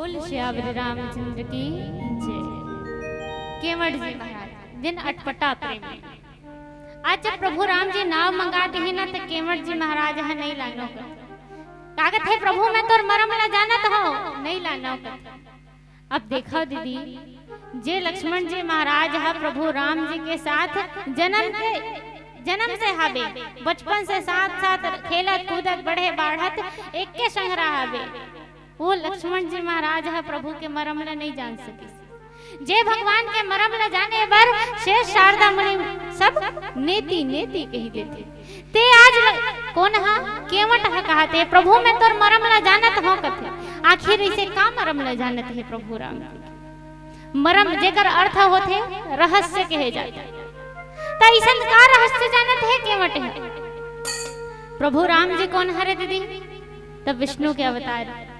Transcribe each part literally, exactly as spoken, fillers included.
बोल सियावर रामचंद्र की जय। केवट जी महाराज, जिन अटपटा प्रेमी। आज जब प्रभु राम जी नाव मंगा दे हे ना, त केवट जी महाराज ह नहीं लानो कथे। का कथे, "प्रभु मैं तोर मरम ला जानत हंव, नहीं लानो कथे।" अब देखो दीदी, जे लक्ष्मण जी महाराज ह प्रभु राम जी के साथ जन्म के, जन्म से हावे, बचपन से साथ साथ खेलत कूदत बढ़े बाढ़त एक के संग रहा हावे, वो लक्ष्मण जी महाराज ह प्रभु के मरम ला नहीं जान सकिस। जे भगवान के मरम ला जाने बर शेष शारदा मुनि सब नेति नेति कहि देथे। ते आज ल-, कोन ह? केवट ह कहाथे, "प्रभु मैं तोर मरम ला जानत हंव," कथे। आखिर इसे का मरम ला जानत हे प्रभु राम जी? मरम जेकर अर्थ होथे रहस्य कहे जाथे। त अइसन का रहस्य जानत हे केवट ह? प्रभु राम जी कोन हरे दीदी? त विष्णु के अवतार।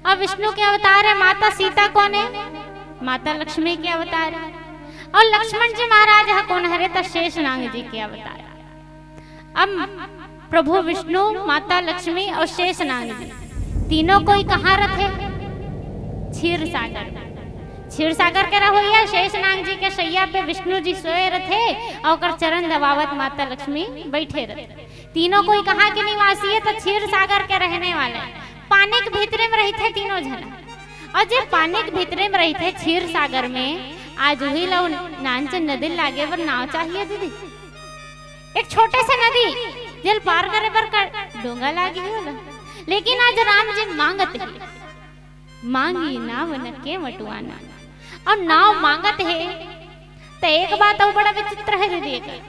अब विष्णु के अवतार हे, माता सीता कोन हे? माता लक्ष्मी के अवतार हे। अउ लक्ष्मण जी महाराज ह कोन हरे? त शेषनाग जी के अवतार। अब प्रभु विष्णु, माता लक्ष्मी अउ शेषनाग जी तीनों कोई कहाँ रथे? क्षीर सागर। क्षीर सागर के रहोइया शेषनाग जी के शैया पे विष्णु जी सोए रथे अउ ओकर चरण दबावत माता लक्ष्मी बैठे रथे। तीनों कोई कहाँ के निवासी हे? त क्षीर सागर के रहने वाले। पानी के भीतरे में रहिथे तीनों झन। अउ जे पानी के भीतरे में रहिथे क्षीर सागर में, आज उही ला नानचन नदी लागे बर नाव चाहिए दीदी। एक छोटे से नदी, जेल पार करे बर का डोंगा लागे हे ओला। लेकिन आज राम जी मांगत हे, "मांगी नाव न केवट आना।" अउ नाव मांगत हे, त एक बात अउ बड़ा विचित्र हे दीदी। एक,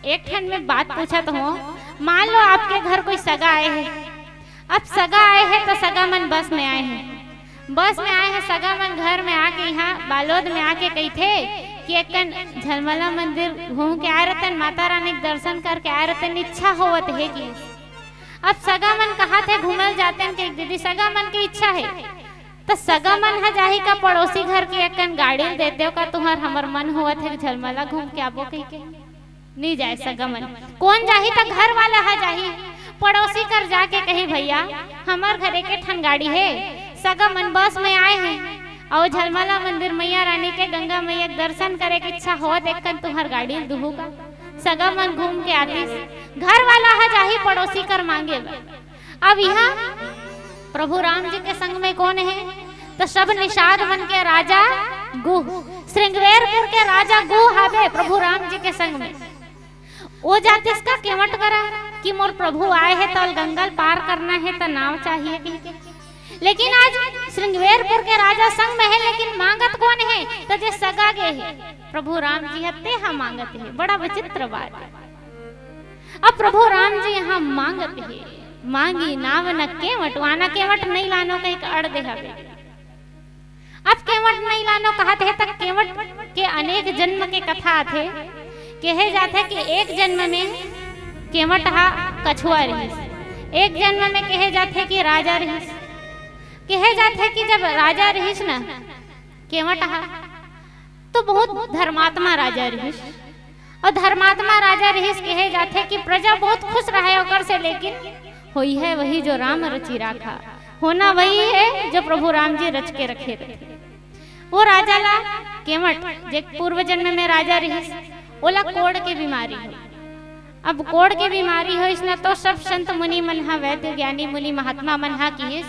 एक ठन मैं बात पूछत हंव, मान लो आपके घर कोई सगा आए हे, अब सगा आए हे त सगा मन बस में आए हे, बस में आए हे, सगा मन घर में आके, इहाँ बालोद में आके कहिथे कि एकन झलमला मंदिर घूम के आए रतन, माता रानी के दर्शन करके आए रतन, इच्छा होवत हे कि अब सगा मन कहाथे घूमल जातेन के दीदी, सगा मन के इच्छा हे, त सगा मन ह जाही का पड़ोसी घर के एकन गाड़ी ल देते हो का, तुम्हर हमर मन होवत हे झलमला घूम के आबो कहिके? नहीं जाए सगा मन। कोन जाही? त घर वाला ह जाही। पड़ोसी कर जाके कही, "भैया, हमर घर एक ठन गाड़ी हे, सगा मन बस में आए हे, अउ झलमला मंदिर मैया रानी के, गंगा मैया के दर्शन करे के इच्छा होवत, एकन तुम्हर गाड़ी ल दुहू का?" सगा मन घूम के आतिस। घर वाला ह जाही पड़ोसी कर मांगे बर। अब इहाँ प्रभु राम जी के संग में कोन हे? त सब निषाद मन के राजा गुह, श्रृंगवेरपुर के राजा गुह हावे प्रभु राम जी के संग में। ओ जातिस का केवट करा कि मोर प्रभु आए हे त गंगा ल पार करना हे त नाव चाहिए कहिके। लेकिन आज श्रृंगवेरपुर के राजा संग में हे, लेकिन मांगत कोन हे? त जे सगा गे हे प्रभु राम जी ह, तेहा मांगत हे। बड़ा विचित्र बात हे। अब प्रभु राम जी इहाँ मांगत हे, "मांगी नाव न केवट आना।" केवट नहीं लानो कहिके अड़ दे हवे। अब केवट नहीं लानो कहत हे, त केवट के अनेक जन्म के कथा आथे। कहे जाथे कि एक जन्म में केवट हा कछुआ रहिस, एक जन्म में कहे जाथे कि राजा रहिस। कहे जाथे कि जब राजा रहिस ना केवट हा, तो बहुत धर्मात्मा राजा रहिस। अउ धर्मात्मा राजा रहिस, कहे जाथे कि प्रजा बहुत खुश रहे ओकर से, लेकिन होई है वही जो राम रचि राखा, होना वही है जो प्रभु राम जी रच के रखे रहे। वो राजा ला केवट, जे पूर्व जन्म में राजा रहिस, ओला कोढ़ के बीमारी हो। अब कोढ़ के बीमारी होइस ना, तो सब संत मुनि मन हा, वैद्य ज्ञानी मुनि महात्मा मन हा किहिस,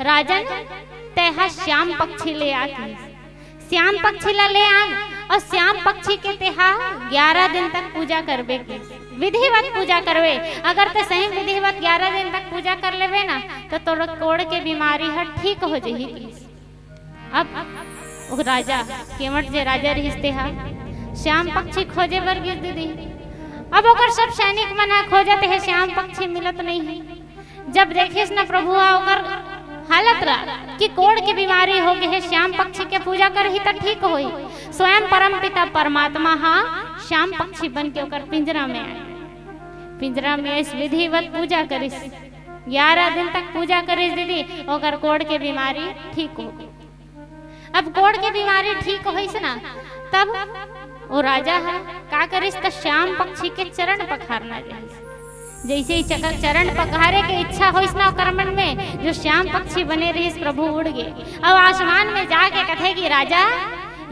"राजन, तेहा श्याम पक्षी ले आ," किहिस। श्याम पक्षी ला ले आन अउ श्याम पक्षी के तेहा ग्यारह दिन तक पूजा करबे के, विधिवत पूजा करबे। अगर ते सही विधिवत ग्यारह दिन तक पूजा कर लेबे ना, तो तोर कोढ़ के बीमारी ह ठीक हो जही। अब ओ राजा, केवट जे राजा रिहिस तेहा श्याम पक्षी खोजे बर गिस दीदी। अब ओकर सब सैनिक मन ह खोजत हे, श्याम पक्षी मिलत नहीं हे। जब देखिस न प्रभु ह ओकर हालत ला कि कोढ़ के बीमारी हो गे हे, श्याम पक्षी के पूजा करही त ठीक होही। स्वयं परमपिता परमात्मा ह श्याम पक्षी बन के ओकर पिंजरा में आए। पिंजरा में इस विधिवत पूजा करिस, ग्यारह दिन तक पूजा करिस दीदी, ओकर कोढ़ के बीमारी ठीक हो गे। अब कोढ़ के बीमारी ठीक होइस ना, तब वो राजा ह का करिस त श्याम पक्षी के चरण पखारना जाइस। जइसे ही चकर-, चरण पखारे के इच्छा होइस ना ओकर मन में, जो श्याम पक्षी बने रहिस प्रभु उड़ गे। अब आसमान में जाके कथे कि राजा,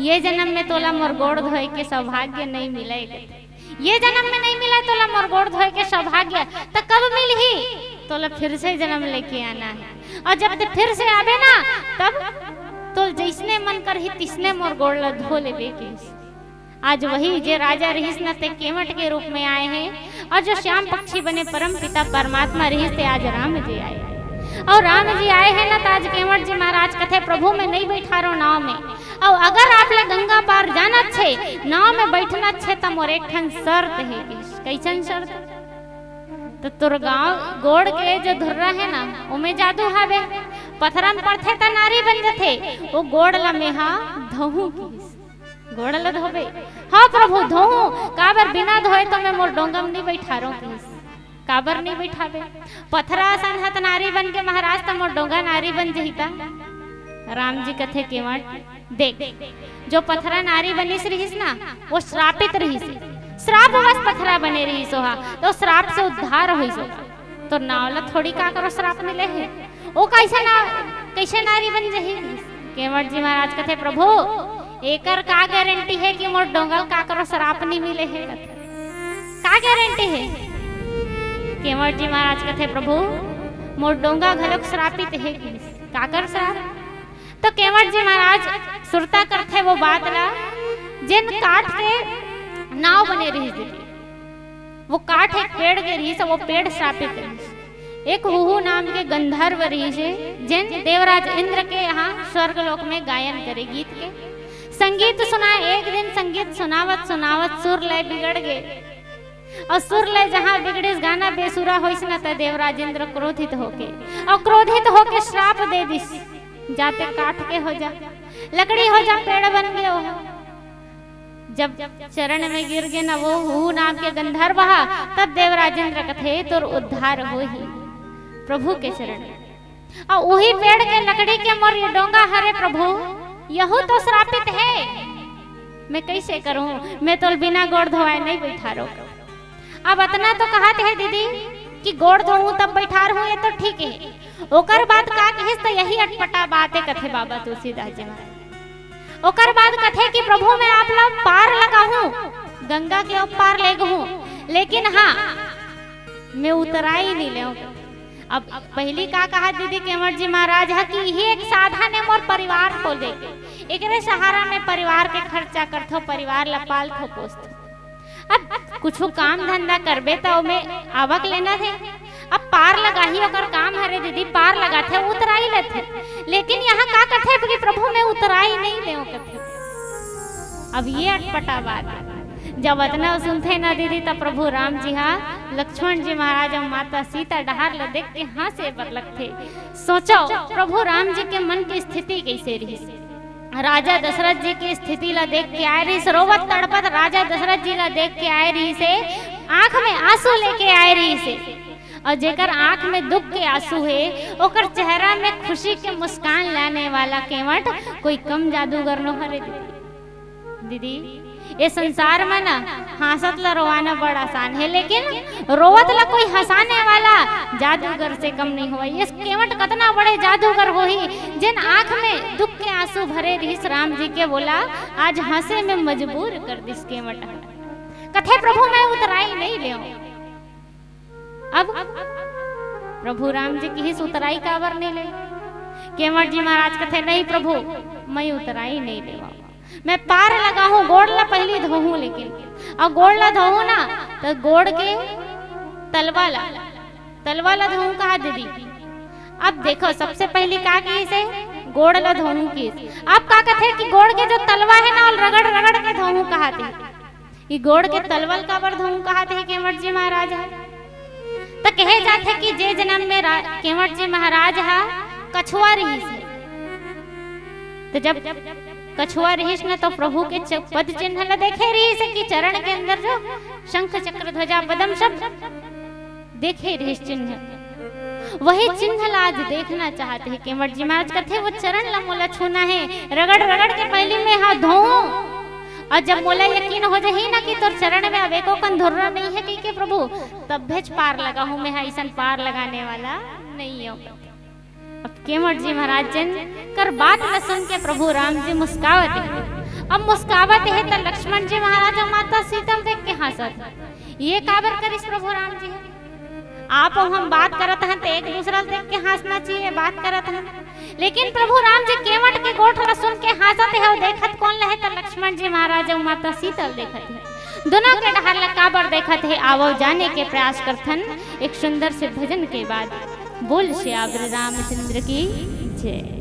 ये जन्म में तोला मोर गोड़ धोए के सौभाग्य नहीं मिले, कथे। ये जन्म में नहीं मिला तोला मोर गोड़ धोए के सौभाग्य, त कब मिलही? तोला फिर से जन्म लेके आना है। और जब ते फिर से आबे ना, तब तोल जइसने मन करही तिसने मोर गोड़ ला धो लेबे कहिस। आज वही जे राजा रहिस न ते केवट के रूप में आए हे, और जो श्याम पक्षी बने परम पिता परमात्मा रहिस ते आज राम जी आए हे। और राम जी आए हे न, त आज केवट जी महाराज कथे, प्रभु मैं नहीं बैठारो नाव में, और अगर आप ला गंगा पार जाना छे, नाव में बैठना छे, त मोर एक ठन शर्त हे। कइसन शर्त? त तोर गाँव गोड़ के जो धुर्रा हे ना, ओमे जादू हावे, पथरा में पड़थे त नारी बन जथे, वो गोड़ ला मेहा धोहूं कहिस। गोड़ ला धोबे? हाँ प्रभु, धोहूं। काबर बिना धोए तो मैं मोर डोंगा में नहीं बैठारो कहिस। काबर नहीं बैठाबे? पथरा असन हत नारी बन के महाराज, त मोर डोंगा नारी बन जही त। राम जी कथे, केवट, देख, जो पथरा नारी बनिस रहिस ना, वो श्रापित रहिस। श्राप बस पथरा बने रहिस ओहा, तो श्राप से उद्धार होइस ओहा। तो नाव ला थोड़ी काकरो श्राप मिले हे। ओ कइसे ना, कइसे नारी बन जही? केवट जी महाराज कथे, प्रभु, एकर का गारंटी हे कि मोर डोंगा ल काकरो श्राप नहीं मिले हे? का गारंटी हे? केवट जी महाराज कथे, प्रभु, मोर डोंगा घलोक श्रापित हे। काकर श्राप? तो केवट जी महाराज सुरता करथे वो बात ला, जेन काठ के नाव बने रहिस दीदी। वो काठ एक पेड़ के रहिस, वो पेड़ श्रापित रहिस। एक हुहू नाम के गंधर्व रहिस हे, जेन देवराज इंद्र के यहाँ स्वर्ग लोक में गायन करे गीत के। संगीत सुनाए, एक दिन संगीत सुनावत सुनावत सुर लय बिगड़ गे। और सुर लय जहाँ बिगड़िस, गाना बेसुरा होइस न, त देवराज इंद्र क्रोधित होके, और क्रोधित होके श्राप दे दिस, जा ते काठ के हो जा, लकड़ी हो जा, पेड़ बन गे हो। जब चरण में गिर गे ना वो हुहू नाम के गंधर्व हा, तब देवराज इंद्र कथे, तोर उद्धार होही प्रभु के चरण में। और उही पेड़ के लकड़ी के मोर ये डोंगा हरे प्रभु, यहू तो श्रापित हे। मैं कइसे करूं? मैं तोल बिना गोड़ धोवाए नहीं बैठारो। अब अतना तो कहत हे दीदी कि गोड़ धोहूं तब बैठारहूं, ये तो ठीक हे। ओकर बाद का कहिस, त यही अटपटा बात हे, कथे बाबा तुलसीदास जी महाराज। ओकर बाद कथे कि प्रभु मैं आप ला पार लगाहूं, गंगा के ओ पार लेगहूं, लेकिन हाँ, मैं उतराई नहीं लेहूं। अब पहिली का कहा दीदी केवट जी महाराज हा कि इही एक साधन हे मोर परिवार को लेके, एकरे सहारा में परिवार के खर्चा करथो, परिवार ला पालथो पोसथो। अब कुछु काम धंधा करबे त ओमे आवक लेना हे। अब पार लगाही ओकर काम हरे दीदी, पार लगाथे, उतराई लेथे, लेकिन यहाँ का कथे कि प्रभु मैं उतराई नहीं देव कथे। अब ये अटपटा बात हे। जब अतना सुनथे ना दीदी, तब प्रभु राम जी हा लक्ष्मण जी महाराज अउ माता सीता डहार ल देख के हंसे बर लगथे। सोचो, प्रभु राम जी के मन के स्थिति कइसे रहिस। राजा दशरथ जी के स्थिति ला देख के आए रहिस, रोवत तड़पत राजा दशरथ जी ला देख के आए रहिस हे, आंख में आंसू लेके आए रहिस हे। और जेकर आंख में दुख के आंसू हे, ओकर चेहरा में खुशी के मुस्कान लाने वाला केवट कोई कम जादूगर नो हरे दीदी। दीदी, ये संसार में ना हांसत ला रोवाना बड़ आसान हे, लेकिन रोवत ला कोई हंसाने वाला जादूगर से कम नहीं होवय। ये केवट कतना बड़े जादूगर होही, जेन आंख में दुख के आंसू भरे रहिस राम जी के, वोला आज हंसे में मजबूर कर दिस केवट। कथे प्रभु मैं उतराई नहीं लेव। अब प्रभु राम जी किहिस उतराई काबर नहीं ले? केवट जी महाराज कथे, नहीं प्रभु, मैं उतराई नहीं लेवा, मैं पार लगाहूं, गोड़ ला पहिली धोहूं, लेकिन अब गोड़ ला धोहूं ना, त गोड़ के तलवा ला, तलवा ला धोहूं कहा दीदी। अब देखो, सबसे पहिली का किहिस हे? गोड़ ला धोहूं किहिस। अब का कथे कि गोड़ के जो तलवा हे ना, ओला रगड़ रगड़ के धोहूं कहा दीदी। ये गोड़ के तलवा ल काबर धोहूं कहात हे केवट जी महाराज हा? त कहे जाथे कि जे जन्म में रा-, केवट जी महाराज हा कछुआ रहिस हे। त जब कछुआ रहिस न, त प्रभु के च-, पद चिन्ह ल देखे रहिस हे कि चरण के अंदर जो शंख चक्र ध्वजा पद्म सब देखे रहिस चिन्ह, वही चिन्ह ला आज देखना चाहत हे। केवट जी महाराज कथे, वो चरण ला मोला छूना हे, रगड़ रगड़ के पहिली में हा धोऊं, अउ जब मोला यकीन हो जाही ना कि तोर चरण में अब एको कन धुर्रा नइ हे कहिके प्रभु, तभेच पार लगाहूं, मैं ह अइसन पार लगाने वाला नइ हों। अब केवट जी महाराज जिन कर बात ल सुन के प्रभु राम जी मुस्कावत हे। अब मुस्कावत हे त लक्ष्मण जी महाराज अउ माता सीता ल देख के हांसत हे। ये काबर करिस प्रभु राम जी? आप अउ हम बात करत हन त एक दूसरा ल देख के हांसना चाहिए, बात करत हन। लेकिन प्रभु राम जी केवट के गोठ ल सुन के हांसत हे अउ देखत कोन ल हे त लक्ष्मण जी महाराज अउ माता सीता ल देखत हे। दोनों के डहर ल काबर देखत हे, आवव जाने के प्रयास करथन एक सुंदर से भजन के बाद। बोल सियावर रामचंद्र की जय।